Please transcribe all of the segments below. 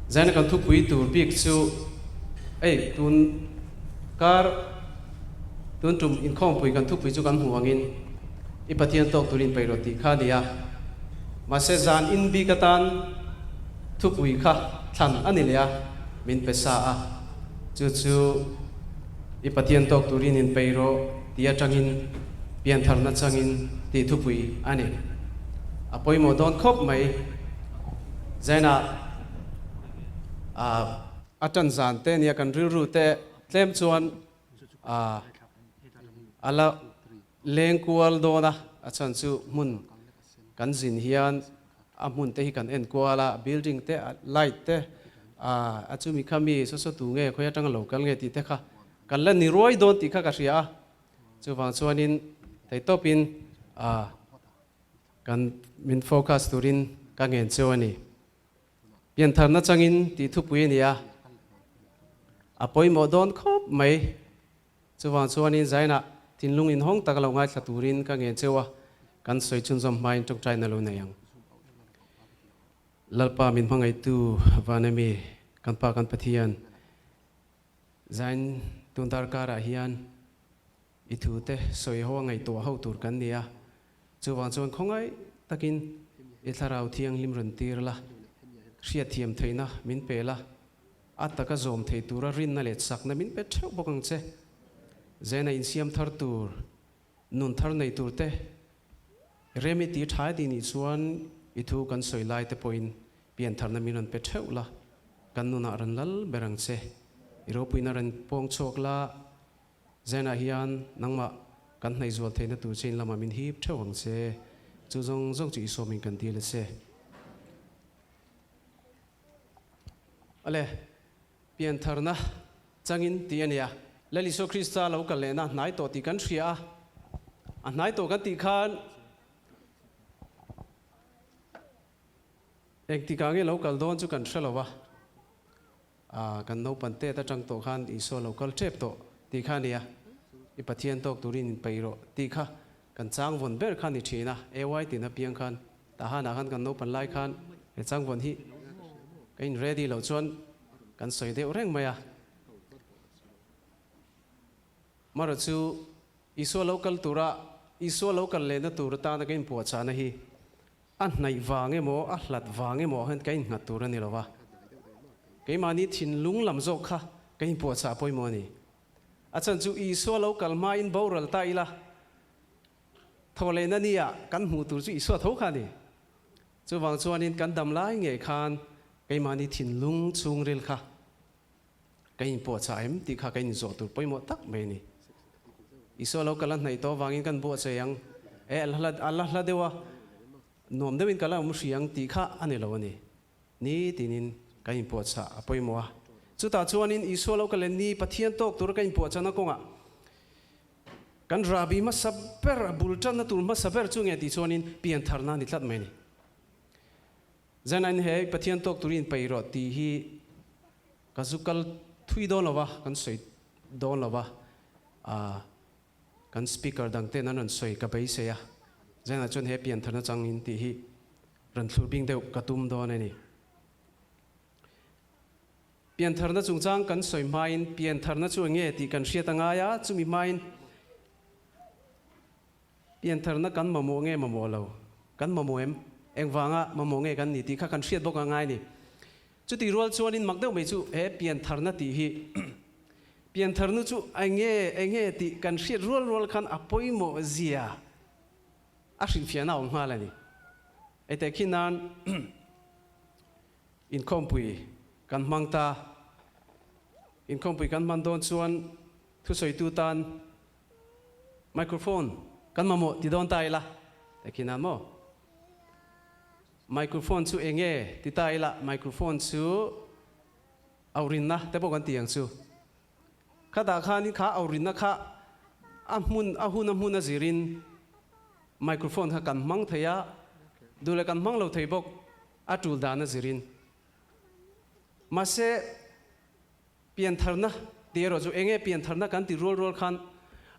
Zaina kan thupui tur bik chu ei tun kar tun tum inkhawmpui kan thupui chu kan hmu angin i Pathian tawk turin peih rawh tih kha a ni a. Mahse zan in bik atan thupui kha thlan a ni leh a, min pe sa a. Chu chu i Pathian tawk turin in peih rawh tih atangin piantharna changin tih thupui a ni. A pawimawh dawn khawp mai. Zainah a tan zan te nia kan rilru te tlem chuan a la leng kual dawn a, a chhan chu hmun kan zin hian a hmun te hi kan en kual a, building te, light te, a chumi kha mi saw saw tu nge khawi atanga lo kal nge tih te kha kan la ni ruai dawn tih kha ka hria a, chuvang chuanin theihtawpin Kan min focus turin ka ngen cheu a ni. Piantharna changin tih thupui a ni a, a pawimawh dawn khawp mai. Chuvang chuanin Zainah thinlung inhawng tak lo ngaithla turin ka ngen cheu a, kan sawi chhunzawm hmain tawngtaina lo nei ang. Lalpa min hmangaihtu Vanemi, kan Pa kan Pathian, Zain tun darkarah hian I thu te sawi ho a ngaihtuah ho tur kan ni a, chuvang chuan khawngaih takin i thlarau thianghlim rawn tir la, hriatthiam theihna min pe la, a taka zawm thei tura rinna leh chakna min pe theuh bawk ang che. Zena insiam thar tur, nun thar nei tur te, rem i ti tha tih nih chuan i thu kan sawi lai te pawhin piantharna min rawn pe theuh la, kan nunah rawn lal ber ang che. I ropuina rawn pawng chhuak la, Zenah hian nangmah kan hnaihzual theihna tur che in lamah min hip theuh ang che. Chu zawng zawng chu i sawmin kan dil a che. Awle, piantharna changin tih a nia. Lal Isua Krista lo kal lehna hnai tawh tih kan hria a. A hnai tawh kan tih khan engtikah nge lo kal dawn chu kan hre lo va. A, kan naupan tet atang tawh khan Isua lo kal tep tawh tih kha a nia, i Pathian tawk turin in peih rawh tih kha kan chang vawn ber kha a ni thin a, AY tin apiang khan Tahanah khan kan naupan lai khan he chang vawn hi ka in ready loh chuan kan sawi deuh reng mai a. Marawh chu Isua lo kal tura Isua lo kal lehna tur atana ka inpuahchahna hi A hnaih vang emaw, a hlat vang emaw hian ka innghat tur a ni lo va. Keimahni thinlung lam zawk kha ka inpuahchah pawimawh a ni. A chhan chu Isua lo kal hmain boral ta ila, thaw lehna nia kan hmuh tur chu Isua tho kha a ni. Chuvang chuanin kan dam lai ngei khan keimahni thinlung chhungril kha ka inpuahchah em tih kha ka inzawh tur pawimawh tak mai a ni. Isua lo kal a hnaih tawh avangin kan buatsaih ang, e a la hla deuh a, nuam deuhin ka la awm hri ang tih kha a ni lo a ni. Ni tinin ka inpuahchah a pawimawh a. Chutah chuanin Isua lo kal leh ni Pathian tawk tura ka inpuahchahna kawngah kan rahbi hmasa ber, a bul tanna tur hmasa ber chu nge tih chuanin piantharna a ni tlat mai a ni. Zanain he Pathian tawk turin inpeih rawh tih hi ka zu kal thui dawn lo va, kan sawi dawn lo va, ah kan speaker dang ten an rawn sawi ka beisei a, Zanah chuan he piantharna changin tih hi rawn thlur bing deuh ka tum dawn a ni. Piantharna chungchang kan sawi hmain piantharna chu eng nge tih kan hriat a ngai a, chumi hmain Piantharna kan mamawh nge mamawh lo? Kan mamawh em? Engvanga mamawh nge kan ni tih kha kan hriat bawk a ngai ni. Chutih rual chuanin mak deuh mai chu he piantharna tih hi piantharnu chu enge enge tih kan hriat rual rual khan a pawimawh zia a hrilhfiahna a awm nghal a ni. Hei khi nan inkhawmpui kan hmang ta. Inkhawmpui kan hman dawn chuan thusawitu tan Microphone kan mamawh ti dawn ta ila, takhin a maw? Microphone chu eng nge ti ta ila, microphone chu aurinna te pawh kan ti ang chu. Khatah khanin kha aurinna kha a hmun a hun a hmun a zirin microphone kha kan hmang thei a, duh leh kan hmang lo thei bawk a tul dan a zirin. Mahse. Piantharna tih erawh chu enge piantharna kan ti rual rual khan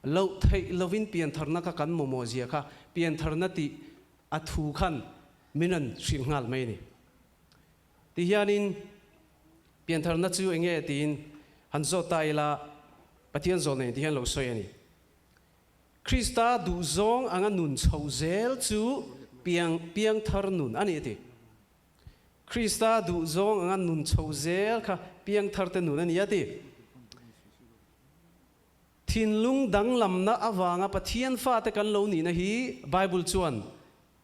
loh theih lovin piantharna kha kan mawmawh zia kha piantharna tih a thu khan min rawn hrilh nghal mai a ni. Ti hianin. Piantharna chu enge tiin han zawt ta ila, Pathian zawh nei ti hian lo sawi a ni. Krista duhzawng anga nun chhoh zel chu piang piangthar nun a ni a ti. Krista duhzawng anga nun chhoh zel kha piangtharte nun a ni a ti. Thinlung danglamna avanga Pathian fate kan lo nihna hi Bible chuan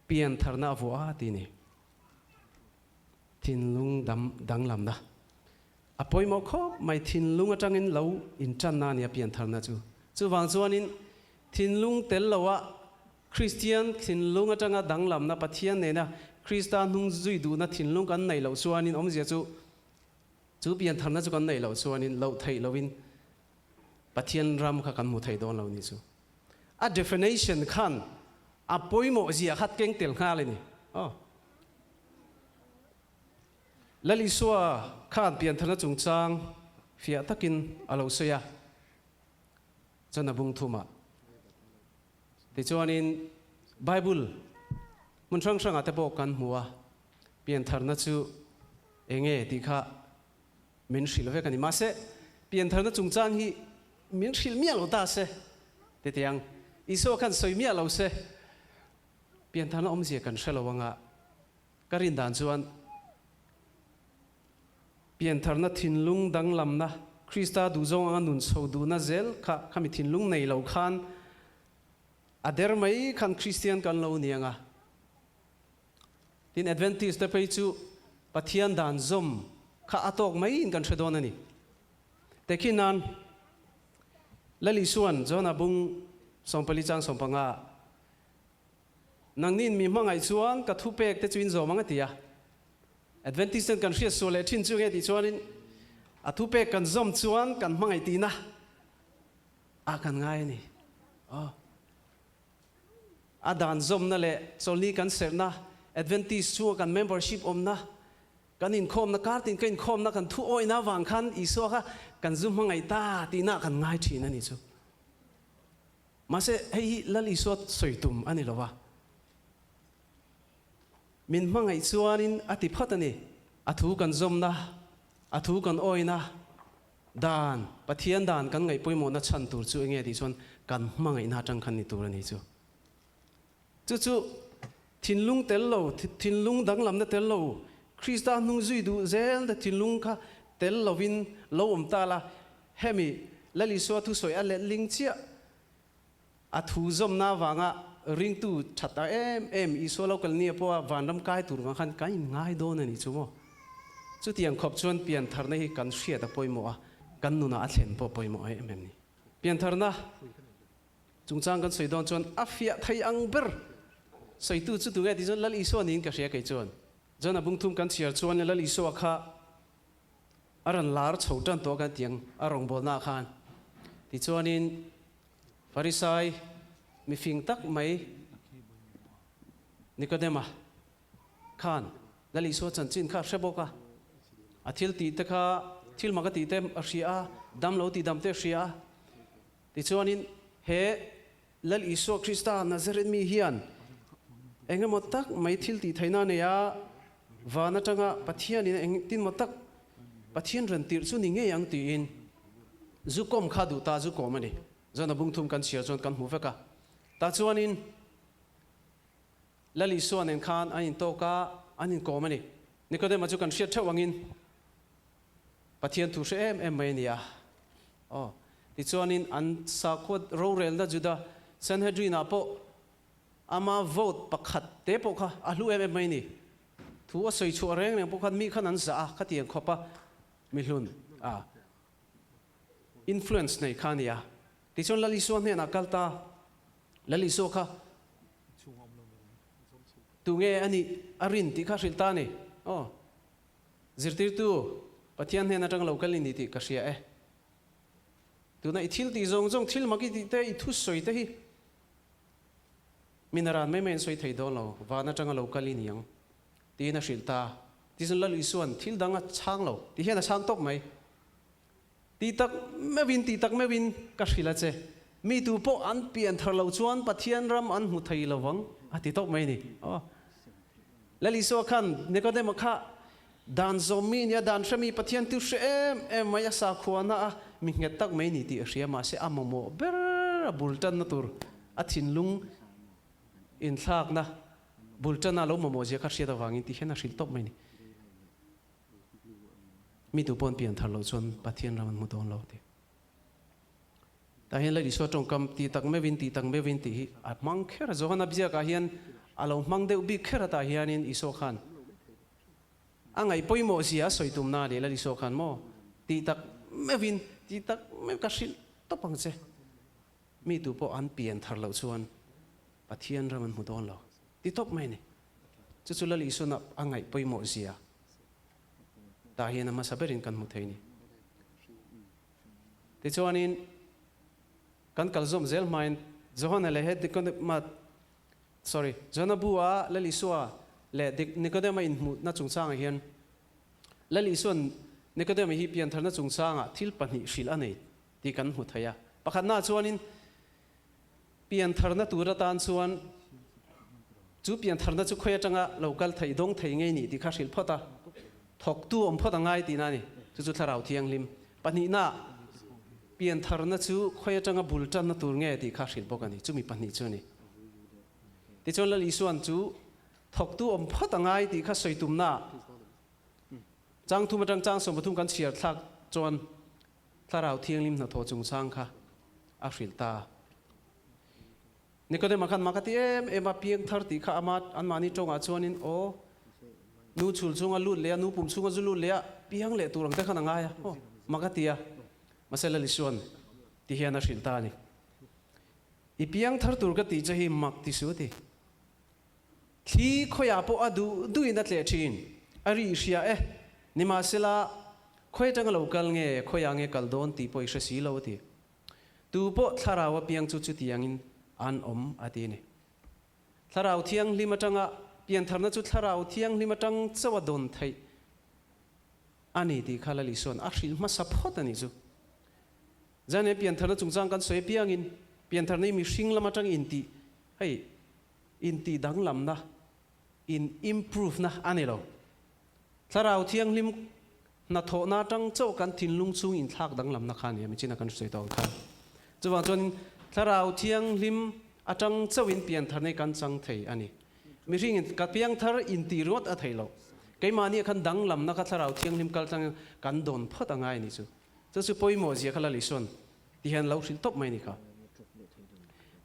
piantharna a vuah a ti ni. Thinlung dam danglamna a pawimawh khawp mai, thinlung atangin lo intanna a nia piantharna chu. Chuvang chuanin thinlung tel loa Kristian thinlung atanga danglamna Pathian nena Krista hnung zui duhna thinlung kan neih loh chuanin awmzia chu chu piantharna chu kan neih loh chuanin loh theih lohin Pathian ram kha kan hmu thei dawn lo ni chu. A definition khan a pawimawh zia kha keng tel nghal a ni. Aw. Lal Isua khan piantharna chungchang fiah takin a lo sawi a, chuan a bung thumah. Tichuanin Bible hmun hrang hrangah te pawh kan hmu a, piantharna chu enge tih kha min hrilh vek a ni. Mahse, piantharna chungchang hi min hrilh miah lo ta se, titiang Isua khan sawi miah lo se, piantharna awmzia kan hre lo anga ka rin dan chuan piantharna thinlung danglamna, Krista duhzawng anga nun chho duhna zel kha khami thinlung nei lo khan a der mai khan Kristian kan lo ni anga. Tin, Adventist te phei chu Pathian dan zawm kha a tawk maiin kan hre dawn a ni. Tehkhin nan, Lal Isua'n Jona bung 14 chang 15, Nangni'n mi hmangaih chuan ka thupek te chu in zawm ang a ti a. Adventist ten kan hriat sual leh thin chu nge tih chuanin a thupek kan zawm chuan kan hmangaih tihna ah kan ngai a ni. Aw. A dan zawmna leh chawlhni kan serhna, Adventist chhunga kan membership awmna, kan inkhawmna, kar tin ka inkhawmna kan thu awihna avang khan Isua kha kan zu hmangaih ta tihna kan ngai thin a ni chu. Mahse, hei hi Lal Isua sawi tum a ni lo va. Min hmangaih chuanin a ti phawt a ni. A thu kan zawmna, a thu kan awihna, Dan, Pathian dan kan ngaih pawimawhna chhan tur chu enge tih chuan kan hmangaihna atang khan ni tur a ni chu. Chu chu thinlung tel lo, thinlung danglamna tel lo, Krista hnung zui duh zel te thinlung kha tel lovin lo awm ta la, hemi Lal Isua thusawi a letling chiah a thu zawmna avanga ringtu that ta em em Isua lo kal nia pawha vanram kai tur vang khan kan inngai dawn a nih chu maw? Chutiang khawp chuan piantharna hi kan hriat a pawimawh a, kan nunah a thlen pawh pawimawh em em ni. Piantharna chungchang kan sawi dawn chuan a fiah thei ang ber sawitu chu tunge tih chuan Lal Isua niin ka hria kei chuan. John a bungthum kan chhiar chuan Lal Isua kha A rawn lar chho tan tawh kan tiang a rawngbawlnaah khan. Tichuanin Farisai mifing tak mai Nikodema khan Lal Isua chanchin kha a hre bawk a. A thil tih te kha thil mak a tih te a hria a, dam lo tih dam te a hria a. Tichuanin he Lal Isua Krista Nazareth mi hian eng emaw tak mai thil tih theihna a nei a, van atanga Pathianin engtin maw tak Pathian rawn tirh chu ni ngei ang tiin zu kawm kha duh ta zu kawm a ni. Zona bungthum kan chhiar chuan kan hmu vek a. Tah chuanin Lal Isua nen khan an intawk a, an inkawm a ni. Nikodema chu kan hriat theuh angin Pathian thu hre em em mai a ni a. Aw. Tichuanin an sakhua rorelna Juda Sanhedrin-ah pawh ama vote pakhat te pawh kha a hlu em em mai a ni. Thu a sawi chhuah reng reng pawh khan mi khan an zah a, khatiang khawp a mihlun a influence nei kha a ni a. Tichuan Lal Isua hnenah kal ta, Lal Isua kha tunge a nih a rin tih kha hrilh ta a ni. Aw. Zirtirtu, Pathian hnen atang lo kal i ni tih ka hria e. Tuna i thil tih zawng zawng, thil mak i tih te, i thusawi te hi min a ran mai mai an sawi thei dawn lo, van atanga lo kal i ni ang, tiin a hrilh ta. Tichuan Lal Isua'n thil dang a chhang lo, ti hian a chhang tawp mai. Ti tak meuhin, ti tak meuhin ka hrilh a che, mi tu pawh an pian thar loh chuan Pathian ram an hmu thei lo vang, a ti tawp mai a ni. Aw. Lal Isua khan Nikodema kha. Dan zawm mi nia dan hre mi Pathian tu hre em em mai a sakhuana a mi nghet tak mai ni tih a hria mahse a mamawh ber a bul tanna tur a thinlung inthlakna bul tanna lo mamawh zia kha hriat avangin tih hian a hrilh tawp mai ni. Mi tu pawn pian thar loh chuan Pathian ram an hmu dawn lo tih. Tah hian Lal Isua tawngkam ti tak meuhin ti tak meuhin tih hi a hmang kher a, Johana biakah hian a lo hmang deuh bik kher a tah hianin Isua khan a ngaih pawimawh zia a sawi tumna a ni Lal Isua khan maw ti tak meuhin ti tak meuh ka hrilh tawp ang che mi tu pawh an pian thar loh chuan Pathian ram an hmu dawn lo ti tawp mai a ni. Chu chu Lal Isuana a ngaih pawimawh zia tah hian a hmasa berin kan hmu thei a ni. Tichuanin, kan kal zawm zel hmain Johana leh he Nikodema, sorry, Johana bu-a Lal Isua leh Nikodema inhmuhna chungchangah hian Lal Isua'n Nikodema hi piantharna chungchangah thil pahnih hrilh a nei tih kan hmu thei a. Pakhatnaah chuanin, piantharna tur atan chuan chu piantharna chu khawi atanga lo kal thei dawng thei ngei nih tih kha hrilh phawt a, thawktu awm phawt a ngai tihna a ni. Chu chu thlarau thianghlim. Pahnihna, piantharna chu khawi atanga bul tanna tur nge tih kha hrilh bawk a ni. Chumi pahnih chu a ni. Tichuan Lal Isuan chu thawktu awm phawt a ngai tih kha sawi tumna chang thum atang chang 13 kan chhiar thlak chuan Thlarau Thianghlim hnathawh chungchang kha a hrilh ta. Nikodema khan mak a ti em em a, piangthar tih kha ama anmahni tawngah chuanin aw, nu chhul chunga lut leh a, nu pum chhunga zu lut leh a, piang leh tur ang te khan a ngai a, aw, mak a ti a. Mahse Lalisuan ti hian a hrilh ta a ni. I piangthar tur ka tih che hi mak ti su a ti. Thli khawiah pawh a duh duhin a tleh thin, a ri i hria e. Nimahsela, khawi atanga lo kal nge, khawiah nge kal dawn tih pawh i hre si lo a ti. Tu pawh thlarau apiang chu chutiangin an awm a ti a ni. Thlarau Thianghlim atanga piantharna chu Thlarau Thianghlim atang chauh a dawn theih a ni tih kha Lal Isua'n a hrilh hmasa phawt a nih chu. Zane piantharna chungchang kan sawi apiangin piantharna hi mihring lam atang intih hei intih danglamna, in improve na a ni lo. Thlarau Thianghlim hnathawhna atang chauh kan thinlung chhung inthlak danglamna kha a ni a, michina kan hruai tawh ang khan. Chuvang chuan Thlarau Thianghlim atang chauhin pianthar nei kan chang thei a ni. Mihringin ka piangthar intih ringawt a theih loh. Keimahni khan danglamna kha Thlarau Thianghlim kal tlangin kan dawn phawt a ngai a nih chu. Chu chu pawimawh zia kha Lal Isuan ti hian lo hrilh tawp mai a ni kha.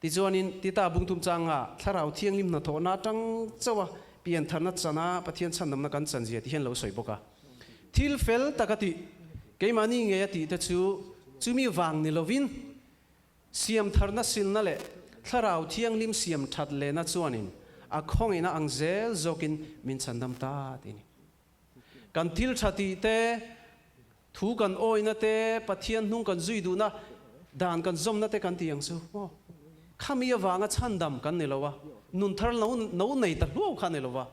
Tichuanin Tita bungthum changa Thlarau Thianghlim hnathawhna atang chauha piantharna chana Pathian chhandamna kan chan zia ti hian lo sawi bawk a. Thil fel taka tih, keimahni ngei a tih te chu chumi vang ni lovin siamtharna silna leh Thlarau Thianghlim siam that lehna chuanin a khawngaihna ang zel zawkin min chhandam ta tih a ni. Kan thil tha tih te, thu kan awihna te, Pathian hnung kan zui duhna, dan kan zawmna te kan ti ang chu maw? Khami avanga chhandam kan ni lo a, nun thar lo no nei ta hluau kha ni lo va,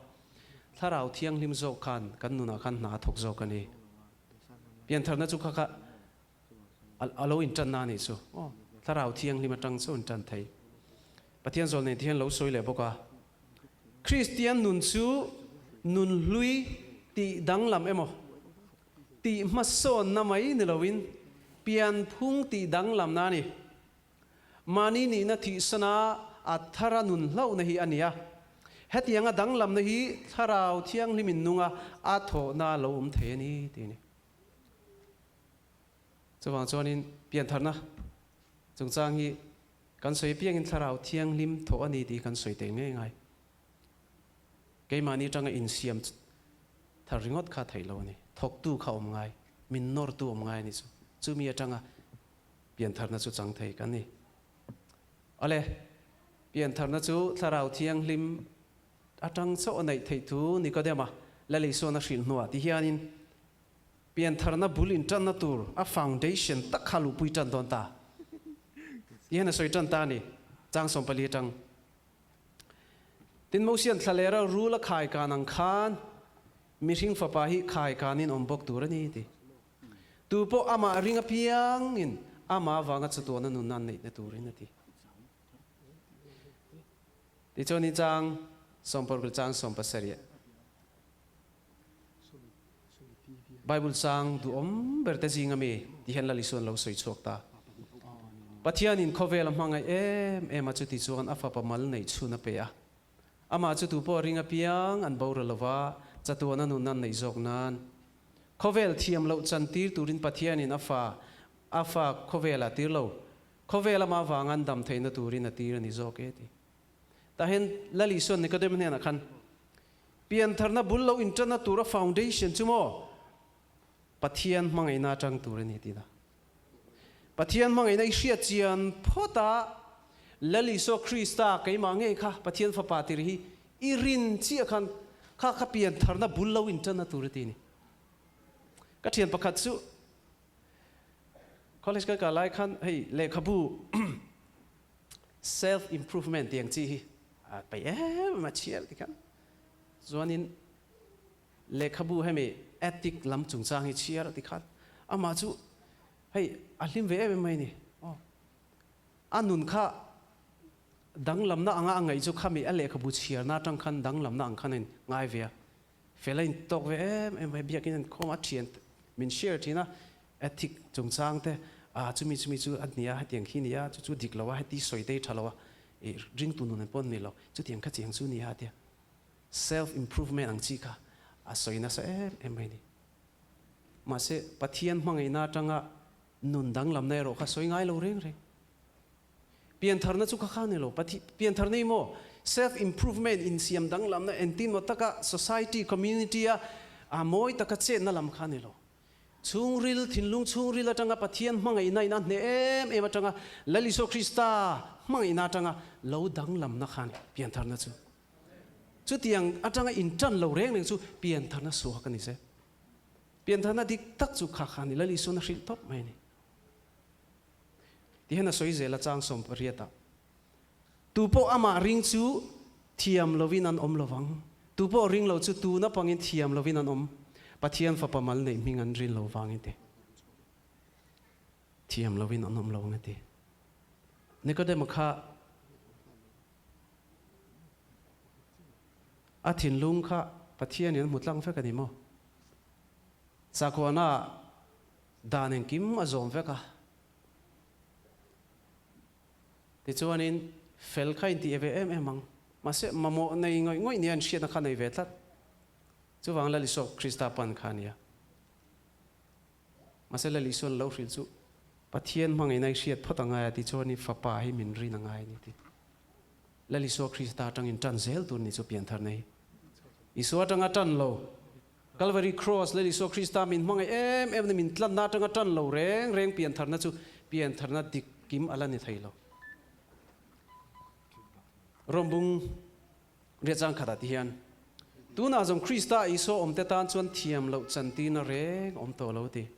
Thlarau Thianghlim zawk khan kan nunah khan hna a thawk zawk a ni. Piantharna chu kha kha a lo intanna a nih chu aw, Thlarau Thianghlim atang chu intan thei. Pathian zawl nei te hian lo sawi leh bawk a. Kristian nun chu nun hlui tih danglam emaw, tih hmasawnna mai ni loin pianphung tih danglamna a ni. Mahni nihna thihsana a thara nun hlauhna hi a ni a. Hetianga danglamna hi Thlarau Thianghlimin nunga a thawhna lo awm thei a ni tih a ni. Chuvang chuanin piantharna chungchang hi kan sawi apiangin Thlarau Thianghlim thawh a ni tih hi kan sawi tel ngei ngai. Keimahni atanga insiam thar ringawt kha theih lo a ni. Thawktu kha awm ngai, min nawrtu awm ngai a ni chu. Chumi atanga piantharna chu chang thei kan ni. Awle, piantharna chu Thlarau Thianghlim atang chauh a neih theih thu Nikodema Lal Isuan a hrilh hnuah ti hianin Piantharna bul intanna tur a foundation tak kha luhpui tan dawn ta ti hian a sawi tan ta a ni, chang 14 atang. Tin, Mosian thlalera rul a khai kan ang khan mihring fapa hi khai kanin awm bawk tur a ni ti. Tu pawh amah ring apiangin amah avanga chatuahna nunna an neihna turin a ti. Tichuan i chang 16 chang 17. Bible chang duhawm ber te zing ami ti hian Lal Isuan lo sawi chhuak ta. Pathianin khawvel a hmangaih em em a chuti chuan a fapa mal neih chhun a pe a. Amah chu tu pawh ring apiang an boral lova chatuan a nun an neih zawk nan khawvel thiam loh chan tir turin Pathianin a fa a fa khawvel a tir lo. Khawvel amah vanga an dam theihna turin a tir a ni zawk e ti. Tah hian Lal Isuan Nikodem hnenah khan Piantharna bul lo inṭanna tura foundation chu maw Pathian hmangaihna aṭang tur a ni tih a. Pathian hmangaihna i hriat chian phawt a, Lal Isua Krista keimah ngei kha Pathian Fapa tir hi i rin chiah khan kha kha piantharna bul lo inṭanna tur a ti a ni. Ka ṭhian pakhat chu college kan kal lai khan hei lehkhabu self improvement tih ang chi hi a peih em em a chhiar ti khan chuanin lehkhabu hemi ethic lam chungchang hi chhiar ti khan amah chu hei a hlim ve em em mai ni aw a nun kha danglamna anga a ngaih chu khami a lehkhabu chhiarna atang khan danglamna ang khan a in ngai ve a fel a in tawk ve em em mai biakin an khawm a thian min share thin a Ethic chungchang te, ah chumi chumi chu a nia hetiang khi nia, chu chu dik lo a, heti sawi te hi tha lo a, ih ringtu nun an pawn ni lo, chutiang kha chiang chu nia a tia. Self improvement ang chi kha a sawi nasa em em mai a ni. Mahse Pathian hmangaihna atanga nun danglamna erawh kha sawi ngai lo reng reng. Piantharna chu kha kha ni lo, Pathian piantharna hi maw self improvement insiam danglamna entin maw taka society community a a mawi taka chetna lam kha ni lo. Chhungril, thinlung chhungril atanga Pathian hmangaihna in a hneh em em atanga Lal Isua Krista hmangaihna atanga lo danglamna khan piantharna chu chutiang atanga intan lo reng reng chu piantharna suak a ni se. Piantharna dik tak chu kha kha a ni, Lal Isuan a hrilh tawp mai a ni. Tihian a sawi zel a chang 18 ah. Tupawh amah ring chu thiam lovin an awm lovang. Tupawh ring lo chu tu napangin thiam lovin an awm. Pathian Fapa mal neih hming an rin lo vangin ti. Thiam lovin an awm lo ang a ti. Nikodema kha a thinlung kha Pathianin a hmu tlang vek a ni maw? Sakhuana dan engkim a zawm vek a. Tichuanin, fel kha inti ve em em ang. Mahse, mamawh nei ngawih ngawih nia inhriatna kha nei ve tlat. Chuvang Lal Isua Krista pan kha a nia. Mahse, Lal Isuan lo hrilh chu Pathian hmangaihna i hriat phawt a ngai a, tichuanin Fapa hi min rin a ngai a ni ti. Lal Isua Krista atangin tan zel tur ni chu piantharna hi. Isua atanga tan lo, Kalvari Cross, Lal Isua Krista min hmangaih em em na min tlanna atanga tan lo reng reng piantharna chu piantharna dik kim a la ni thei lo. Rawmbung riahchang khatah ti hian, Tunah zawng Krista Isua awmte tan chuan thiam loh chantirna reng a awm tawh lo ti.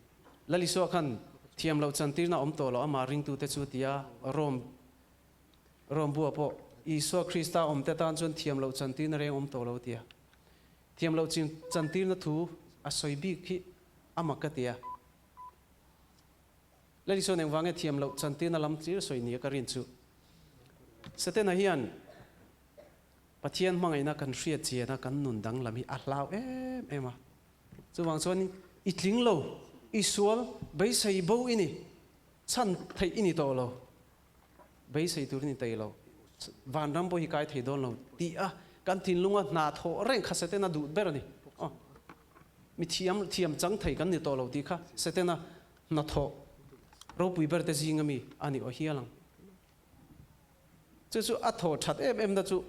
Lal Isua khan thiam loh chantirna a awm tawh lo amah ringtute chu tia Rom Rawmbua pawh Isua Krista awmte tan chuan thiam loh chantirna reng a awm tawh lo tia. Thiam loh chin chantirna thu a sawi bik hi a mak ka ti a. Lali chuan engvang nge thiam loh chantirna lam tlir sawi nia ka rin chu. Setana hian Pathian hmangaihna kan hriat chiana kan nun danglam hi a hlau em em a. Chuvang chuan i tling lo, i sual beisei bo i ni, chhan theih i ni tawh lo. Beisei tur ni thei lo, vanram pawh hi kai thei dawn lo tih a kan thinlunga hna thawh reng kha Setana duh ber a ni. Aw, mi thiam thiam chang thei kan ni tawh lo tih kha Setana hna thawh ropui ber te zinga mi a ni aw hial ang. Chu chu a thawh that em em na chu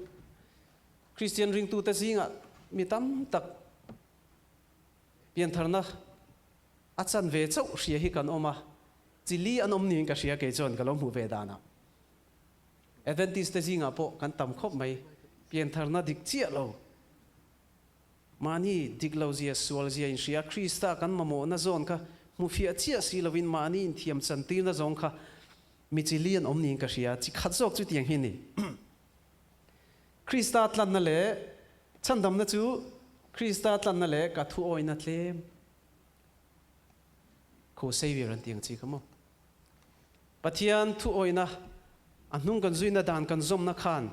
Kristian ringtute zingah mi tam tak piantharna A chanve chauh hria hi kan awm a, chili an awm niin ka hria kei chuan ka lo hmuh ve danah. Adventist te zingah pawh kan tam khawp mai, piantharna dik chiah lo, mahni dik lo zia, sual zia inhria, Krista kan mamawhna zawn kha hmu fiah chiah si lovin mahni inthiam chantirna zawng kha mi chili an awm niin ka hria, chi khat zawk chu tiang hi a ni. Krista tlanna leh chhandamna chu Krista tlanna leh ka thuawina tlem. Khu Saviour an ti ang chi kha maw? Pathian thuawihna, a hnung kan zuina dan kan zawmna khan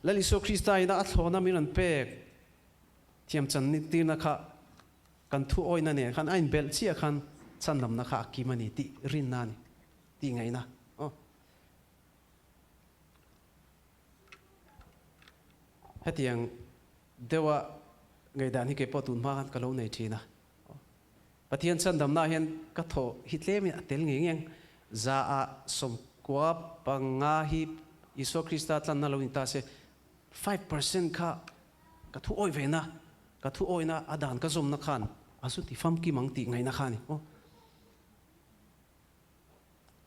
Lal Isua Krista ina a thlawna min rawn pek thiamchan tirna kha. kan thu awihna nen khan a inbelh chiah khan chhandamna kha a kim a ni tih rinna a ni tih ngaihna aw. Hetiang deuha ngaihdan hi keipawh tun hma khan ka lo nei thin a. Pathian chhandamna ah hian ka thaw hi tlemin a tel ngei ngei ang. Zaah 95 hi Isua Krista tlanna lo ni ta se, 5% kha ka thu awih ve na, ka thu awihna a dan ka zawmna khan a zu ti famkim ang tih ngaihna kha a ni. Aw.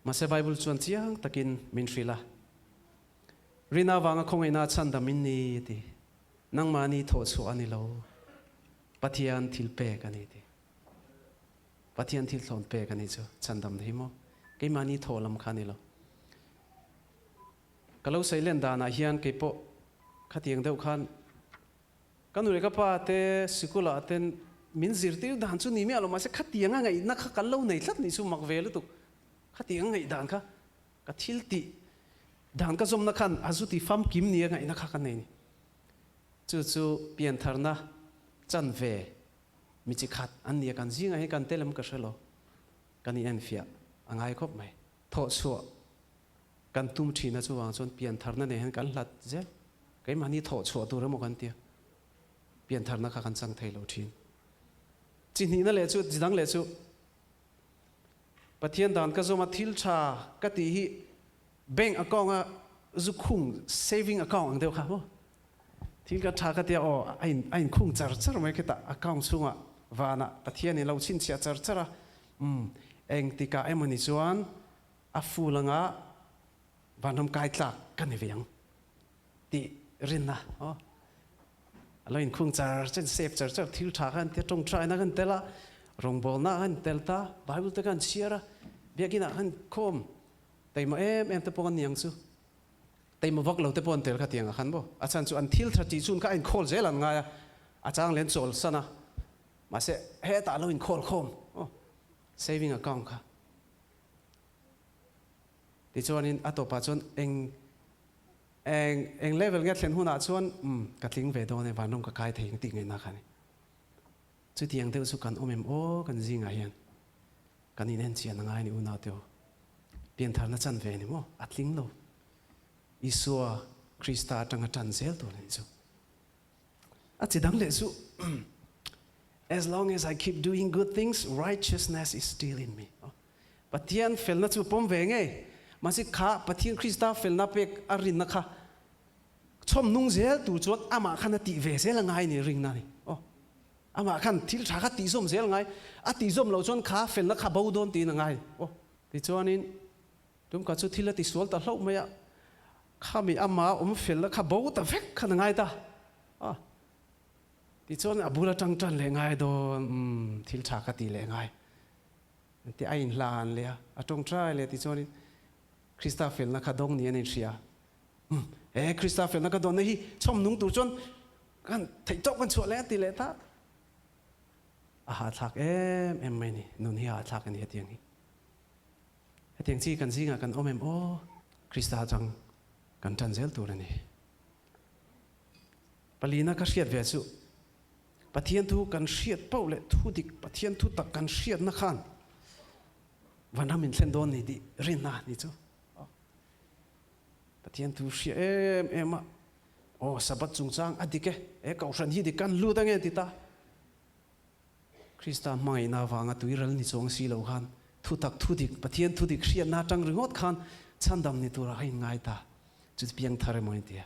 Mahse Bible chuan chiang takin min hrilh a, Rina avanga khawngaihna a chhandam in ni a ti. Nangmahni thawhchhuah a ni lo, Pathian thil pek a ni ti. Pathian thil thlawn pek a ni chu chhandam hi maw? Keimahni thawh lam kha a ni lo. Ka lo sawi len danah hian keipawh khatiang deuh khan Ka nu leh ka pa te sikulah ten min zirtir dan chu ni miah lo mahse khatiang a ngaihna kha kan lo nei tlat nih chu mak ve lutuk. Khatiang a ngaih dan kha ka thil tih dan ka zawmna khan a zu ti famkim ni a ngaihna kha ka nei ni. Chu chu piantharna chan ve mi chi khat an ni a kan zingah hian kan tel em ka hre lo. Kan inenfiah a ngai khawp mai. Thawhchhuah Kan tum thin a chuvang chuan piantharna nen hian kan hlat zel. Keimahni thawh chhuah tur emaw kan tia piantharna kha kan chang thei lo thin. Chi hnihna leh chu chi dang leh chu Pathian dan ka zawm a thil tha ka tih hi bank account a zu khung saving account ang deuh kha maw. Thil ka tha ka tia aw a in a inkhung char char mai khitah account chhungah vanah Pathian in lo chhinchhiah char char a umm engtikah emawni chuan A full anga vanram kai tlak ka ni ve ang tih rinna aw. A lo inkhung char char, save char char, thil tha kha an tia, tawngtaina kha an tel a, rawngbawlna kha an tel ta, Bible te kha an chhiar a, biakinn ah khan khawm taima em em te pawh an ni ang chu. Taima vak lo te pawh an tel kha tiang ah khan maw. A chhan chu an thil tha tih chun kha a inkhawl zel an ngai a, a chang leh an chawl san a, mahse hetah a lo inkhawl khawm aw, saving account kha. Tichuanin a tawpah chuan eng eng eng level nge thlen hunah chuan umm ka tling ve dawn e vanram ka kai thei ang tih ngaihna kha a ni. Chutiang deuh chu kan awm em aw kan zingah hian kan inenchian a ngai a ni unau te aw. Piantharna chan ve a ni maw? A tling lo. Isua Krista atanga tan zel tur a ni chu. A chi dang leh chu As long as I keep doing good things, righteousness is still in me. Pathian felna chu pawm ve ngei. Mahse kha Pathian Krista felna pek a rinna kha chhawm nung zel tur chuan amah khan a tih ve zel a ngai ni ringna ni. Aw. Amah khan thil tha kha tih zawm zel a ngai. A tih zawm loh chuan kha felna kha bo dawn tiin a ngai. Aw. Tichuanin tumka chu thil a tisual ta hlauh mai a. Khami ama awm felna kha bo ta vek khan a ngai ta. Aw. Tichuan a bul atang tan leh ngai dawn, umm thil tha ka ti leh ngai. Ti a inhlan leh a, a tawngtai leh tichuanin Krista felna kha dawng ni an inhria. Umm he Krista felna ka dawnna hi chhawm nung tur chuan kan theih tawk kan chhuah leh a ti leh ta. A hahthlak em em mai ni, nun hi a hahthlak a ni hetiang hi. Hetiang chi kan zingah kan awm em aw? Krista atang kan tan zel tur a ni. Palina ka hriat ve chu Pathian thu kan hriat pauh leh thu dik Pathian thu tak kan hriatna khan vanram in thlen dawn ni tih rinna ni chu. Pathian thu hria em em a, aw Sabbath chungchang a dik e, he kohhran hi dik kan lut ange ti ta. Krista hmangaihna avanga tuiral ni chuang si lo khan thutak thu dik Pathian thu dik hriatna atang ringawt khan chhandam ni turah a inngai ta. Chu piang thar emaw in tia.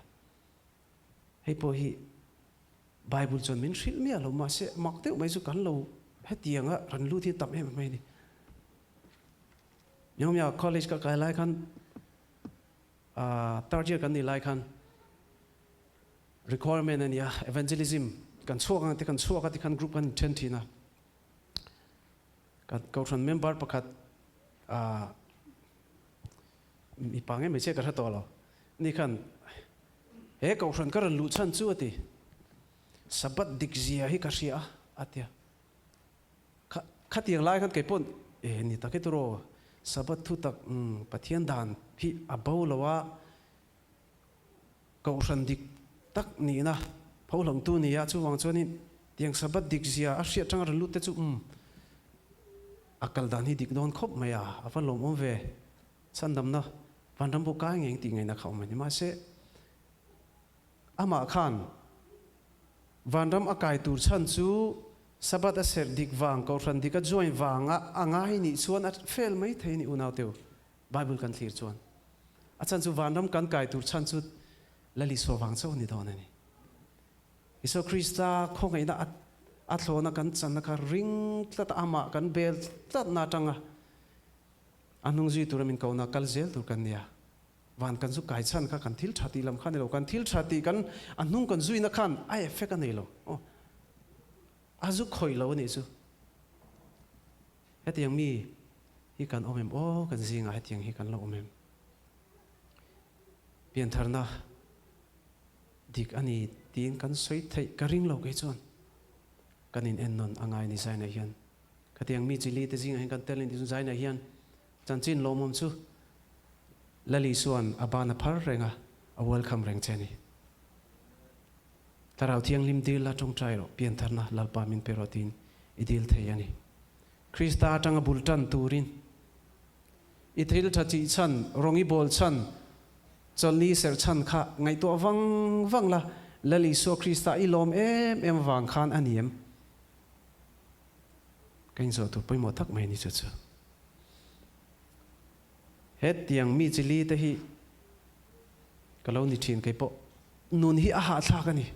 Hei pawh hi Bible chuan min hrilh miah lo mahse mak deuh mai chu kan lo hetianga ran lut hi tam em em mai a ni. Miau college ka kai lai khan third year kan nih lai khan requirement a nia evangelism kan chhuak ang te kan chhuak a tikhan group kan inthen thin a. Kan kohhran member pakhat mipa nge hmeichhia ka hre tawh lo. Ni khan he kohhran ka rawn luh chhan chu a ti. Sabbath dik zia hi ka hria a, a tia. Kha khatiang lai khan kei pawn e ni tak hi turaw Sabbath thu tak umm Pathian dan hi a bo lo a, kohhran dik tak nihna phohlawmtu ni a, chuvang chuanin. Tiang Sabbath dik zia a hriat tanga rawn lut te chu umm a kal dan hi dik dawn khawp mai a, a va lawmawm ve. Chhandamna vanram pawh kai ngei tih ngaihna kha awm a ni. Mahse amah khan vanram a kai tur chhan chu Sabbath a serh dik vang, kohhran dik a join vanga a ngai nih chuan a fel mai thei a ni unauteu. Bible kan thlir chuan a chhan chu vanram kan kai tur chhan chu Lal Isua vang chauh a ni dawn a ni. Isua Krista khawngaihna a thlawna kan channa kha ring tlat a, amah kan bel tlatna atanga a hnung zui tura min kohna kal zel tur kan nia. Van kan zu kai chhan kha kan thil tha tih lam kha a ni lo, kan thil tha tih kan a hnung kan zuina khan a effect a nei lo. Aw, a zu khawih lo a nih chu. Hetiang mi hi kan awm em? Aw, kan zingah hetiang hi kan lo awm em? Piantharna dik a ni tiin kan sawi theih ka ring lo kei chuan kan in en nawn a ngai ni Zaina hian. Khatiang mi chi li te zingah hian kan tel a ni tih chuan Zaina hian chanchin lawmawm chu Lali chuan a ban a phar reng a, a welcome reng che a ni. Thlarau Thianghlim dil la tawngtai rawh, piantharna Lalpa min pe rawh tiin i dil thei a ni. Krista atanga bul tan turin i thil tha chih chhan, rawng i bawl chhan, chawlhni serh chhan kha ngaihtuah vang vang la, Lal Isua Krista i lawm em em vang khan a ni em? Ka inzawh tur pawimawh tak mai a ni chu chu. Hetiang mi chi li te hi ka lo ni thin kei pawh nun hi a hahthlak a ni.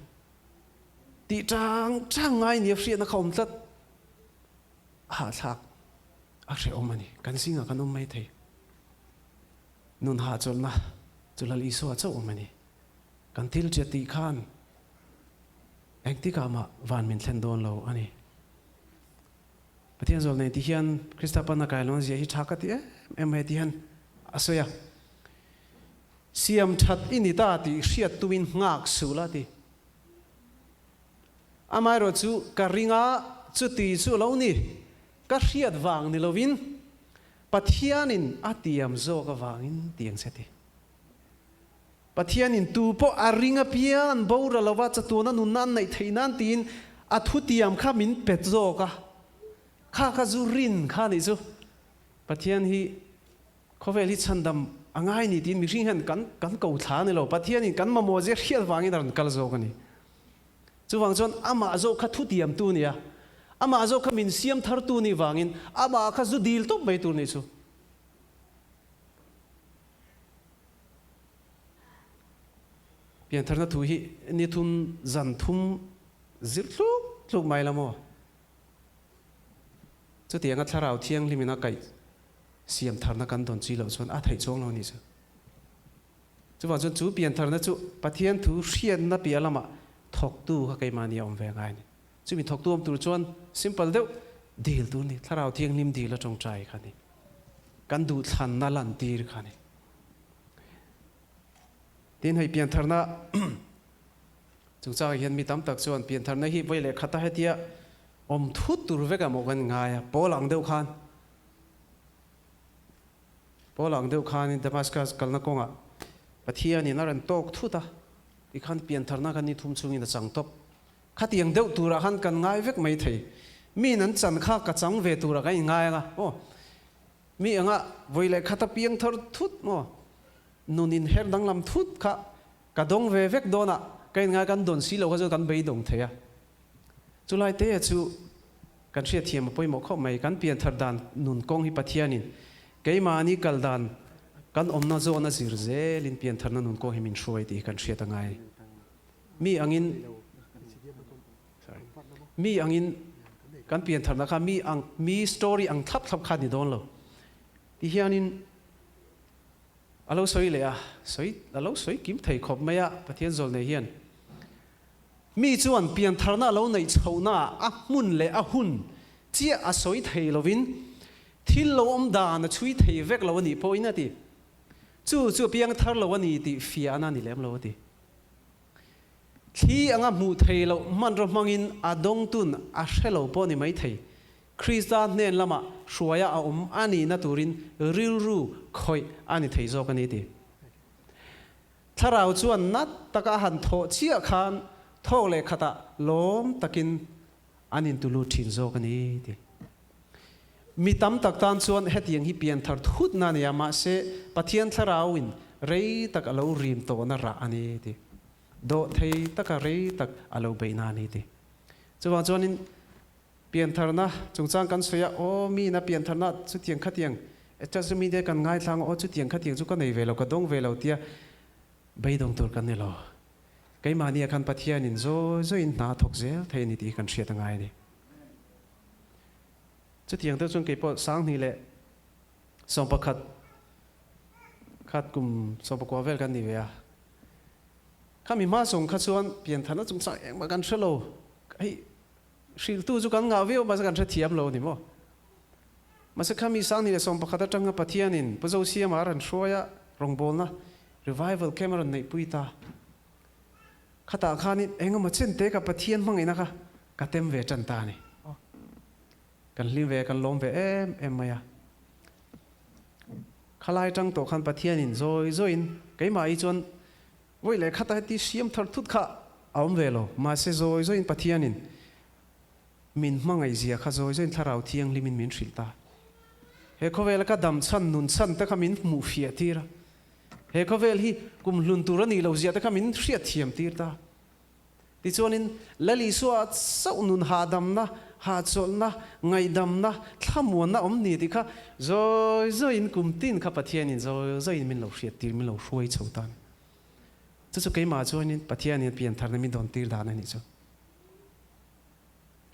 Tih chang chang ngai nia hriatna kha awm tlat. A hahthlak a hrehawm a ni. Kan zingah kan awm mai thei. Nun hahchawlhna chu Lal Isua chauh awm a ni. Kan thil ṭiat tih khan engtikah mah van min thlen dawn lo a ni. Pathian zawl nei ti hian Krista pana kai lo zia hi tha ka ti em em mai ti hian a sawi a. Siam that i ni ta tih hriat tumin nghak suh la ti. Amaherawh chu ka ring a, chuti chu lo ni, ka hriat vang ni lovin Pathianin a tiam zawk avangin ti ang che ti. Pathianin tu pawh a ring apiang an boral lova chatuana nunna an neih theih nan tiin a thutiam kha min pet zawk a, kha kha zu rin kha nih chu Pathian hi khawvel hi chhandam a ngai ni tiin mihring hian kan kan ko thla a ni lo, Pathianin kan mamawh zia hriat vangin a rawn kal zawk a ni. Chuvang chuan amah zawk kha thutiamtu a ni a, amah zawk kha min siam thartu nih vangin amah kha zu dil tawp mai tur nih chu. Piantharna thu hi ni thum zan thum zir tluk tluk mai la maw? Chutianga Thlarau Thianghlimin a kaih siam tharna kan dawn chi loh chuan a theih chuang lo a nih chu. Chuvang chuan chu piantharna chu Pathian thu hriatna piah lamah thawktu kha keimahni a awm ve ngai a ni. Chumi thawktu awm tur chuan simple deuh dil tur a ni, Thlarau Thianghlim dil a tawngtai kha a ni. Kan duhthlanna lantir kha a ni. Tin, hei piantharna chungchangah hian mi tam tak chuan piantharna hi vawi leh khata hetia awm thut tur vek emaw kan ngai a, pawl ang deuh khan, pawl ang deuh khanin Damascus kalna kawngah Pathianin a rawn tawk thut a, tikhan piantharna kha ni thum chungin a chang tawp. Khatiang deuh turah khan kan ngai vek mai thei. Miin an chan kha ka chang ve turah kan inngai ang a, aw. Mi anga vawi leh khata piang thar thut maw? Nun inher danglam thut kha ka dawng ve vek dawn a, ka inngai kan dawn si lo kha chuan kan beidawng thei a. Chulai te chu kan hriatthiam a pawimawh khawp mai. Kan pian thar dan nun kawng hi Pathianin keimahni kal dan kan awmna zawn a zir zelin pian tharna nun kawng hi min hruai tih hi kan hriat a ngai. Mi angin Mi angin kan piantharna kha mi ang mi story ang thlap thlap kha ni dawn lo. Ti hianin a lo sawi leh a, sawi a lo sawi kim thei khawp mai a Pathian zawl nei hian. Mi chuan piantharna a lo neih chhohna ah a hmun leh a hun chiah a sawi thei lovin thil lo awm dan a chhui thei vek lo a nih pawhin a ti. Chu chu a piangthar lo a ni tih fiahna a ni lem lo a ti. Thli anga hmuh thei loh hmanraw hmangin a dawngtun a hre lo pawh ni mai thei. Krista hnen lamah hruaia a awm a nihna turin rilru khawih a ni thei zawk a ni ti. Thlarau chuan nat taka a han thawh chiah khan thawk leh khatah lawm takin an intulut thin zawk a ni ti. Mi tam tak tan chuan hetiang hi pianthar thutna a ni a, mahse Pathian Thlarauin rei tak a lo rim tawhna rah a ni ti. Dawhthei taka rei tak a lo beihna a ni ti. Chuvang chuanin piantharna chungchang kan sawi a, aw miin a piantharna chutiang khatiang social media kan ngaithlang a, aw chutiang khatiang chu ka nei ve lo, ka dawng ve lo tia beidawng tur kan ni lo. Keimahnia khan Pathianin zawi zawiin hna a thawk zel thei a ni tih hi kan hriat a ngai a ni. Chutiang deuh chuan keipawh 2011 khat kum 19 vel kan ni ve a. Khami hma zawng kha chuan piantharna chungchang engmah kan hre lo. Hei hrilhtu chu kan ngah viau mahse kan hrethiam lo a ni maw? Mahse khami 2011 atanga Pathianin Pu Zosiama a rawn hruai a, rawngbawlna revival camp a rawn neihpui ta. Khatah khanin engemaw chen te ka Pathian hmangaihna kha ka tem ve tan ta a ni. Kan hlim ve, kan lawm ve em em mai a. Khalai tang tawh khan Pathianin zawi zawiin keimah hi chuan vawi leh khata heti siam thar thut kha a awm ve lo. Mahse zawi zawiin Pathianin min hmangaih zia kha zawi zawiin Thlarau Thianghlimin min hrilh ta. He khawvela ka dam chhan, nun chhan te kha min hmuh fiah tir a. He khawvel hi kum hlun tur a nih lo zia te kha min hriat thiam tir ta. Tichuanin, Lal Isua chauh nun hahdamna, hahchawlhna, ngaihdamna, thlamuanna awm ni tih kha zawi zawiin kum tin kha Pathianin zawi zawiin min lo hriat tir, min lo hruai chho ta a ni. Chu chu keimah chuanin Pathianin piantharna min dawn tir dan a nih chu.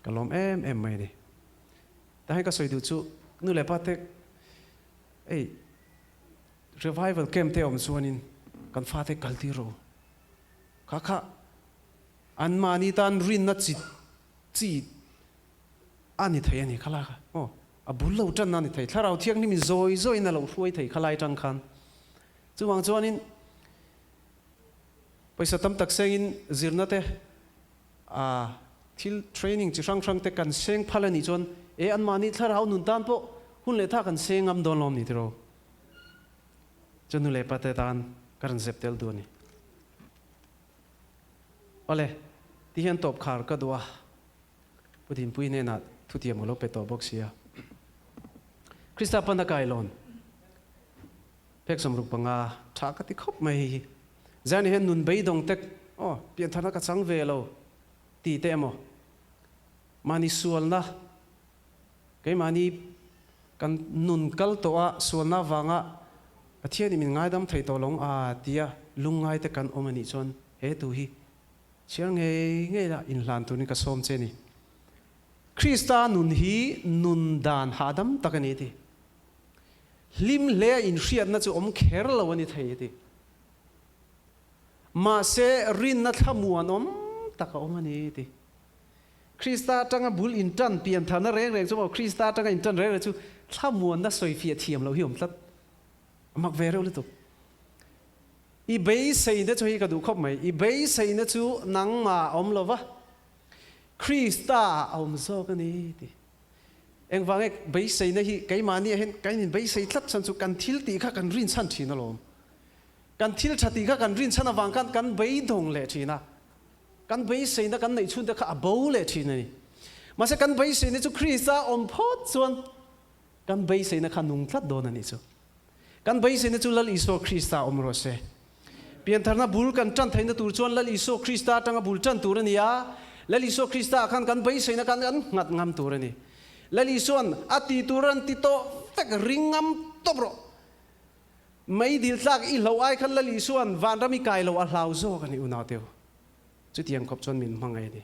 Ka lawm em em mai a ni. Tahin ka sawi duh chu nu leh pa te ei revival camp te awm chuanin kan fate kal tir rawh u. Kha kha anmahni tan rinna chi chi a ni thei a ni kha lai kha aw a bul lo tanna a ni thei thlarau thianghlim in zawi zawiin a lo hruai thei kha lai tang khan chuvang chuanin pawisa tam tak sengin zirna te a thil training chi hrang hrang te kan seng phal a nih chuan e anmahni thlarau nun tan pawh hun leh tha kan seng ngam dawn lawm ni tiraw chu nu leh pa te tan ka rawn zep tel duh a ni. Awle, ti hian tawp khar ka duh a, Pu Dinpui hnenah thutiam ka lo pe tawh bawk sia. Krista pana kailawn phek 65 tha ka ti khawp mai hei hi. Zani hian nun beidawng tek, aw, piantharna ka chang ve lo ti te emaw, mahni sualna, keimahni kan nun kal tawh a sualna avanga Pathianin min ngaidam thei tawh lo a tia lungngai te kan awm a nih chuan he tu hi chhiar ngei ngei la inhlan turin ka sawm che ni. Krista nun hi nun dan hahdam tak a ni ti. Hlim hle a inhriatna chu awm kher lo a ni thei ti. Mahse rinna thlamuan awm tak a awm a ni ti. Krista atanga bul intan piantharna reng reng chu maw Krista atanga intan reng reng chu thlamuanna sawifiah thiam loh hi awm tlat. A mak ve reuh lutuk. I beiseina chu hei ka duh khawp mai. I beiseina chu nangmah a awm lova, Krista ah a awm zawk a ni ti. Engvang e beiseina hi keimahni ah hian kan inbeisei tlat chuan chu kan thil tih kha kan rinchhan thin alawm. Kan thil tha tih kha kan rinchhan avang khan kan beidawng leh thin a. Kan beiseina kan neih chhunte kha a bo leh thin a ni. Mahse kan beiseina chu Krista awm phawt chuan kan beiseina kha nung tlat dawn a nih chu. Kan beiseina chu Lal Isua Krista awm rawh se. Piantharna bul kan tan theihna tur chuan Lal Isua Krista atanga bul tan tur a ni a, Lal Isua Krista ah khan kan beiseina khan kan nghat ngam tur a ni. Lal Isua'n a ti tur a rawn ti tawh vek, ring ngam tawp rawh. Mei dil tlak i hloh ai khan Lal Isua'n vanram i kai lo a hlau zawk a ni unauteu. Chutiang khawp chuan min hmangaih a ni.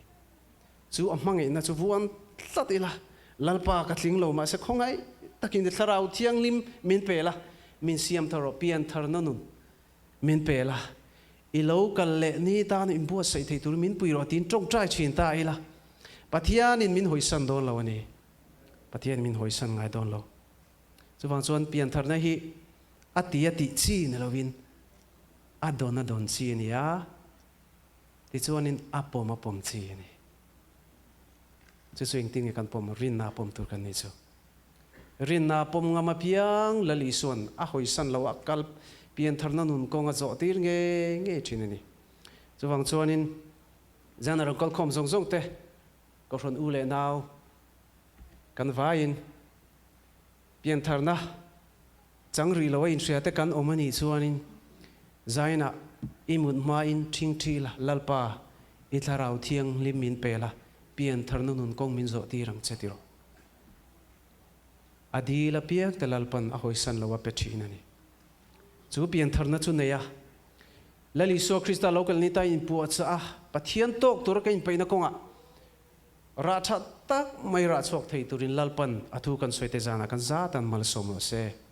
Chu a hmangaihna chu vuan tlat ila, Lalpa ka tling lo mahse khawngaih takin i Thlarau Thianghlim min pe la, min siam thar rawh, pian tharna nun min pe la, i lo kal leh ni tan inbuatsaih thei turin min pui rawh tiin tawngtai thin ta ila, Pathianin min hawisan dawn lo a ni. Pathianin min hawisan ngai dawn lo. Chuvang chuan pian tharna hi a ti a tih chi ni lovin a dawn a dawn chi a ni a. Tichuanin a pawm a pawm chi a ni. Chu chu engtin nge kan pawm? Rinna a pawm tur kan nih chu. Rinna a pawm ngam apiang Lal Isua'n a hawisan lo a kal piantharna nun kawng a zawh tir ngei ngei thin a ni. Chuvang chuanin Zan a rawn kalkhawm zawng zawng te. Kohhran u leh nau kan vaiin piantharna chang rih lo a inhria te kan awm a nih chuanin Zainah i mut hmain ṭhingṭhi la, Lalpa, i thlarau thianghlim min pe la, piantharna nun kawng min zawh tir ang che ti rawh. A dil apiang te Lalpan a hawisan lo a pe ṭhin a ni. Chu piantharna chu nei a, Lal Isua Krista lo kal ni ta inpuahchah a, Pathian tawk tura ka inpeihna kawngah rah tha tak mai rah chhuak thei turin Lalpan a thu kan sawi te zanah kan zatan malsawm rawh se.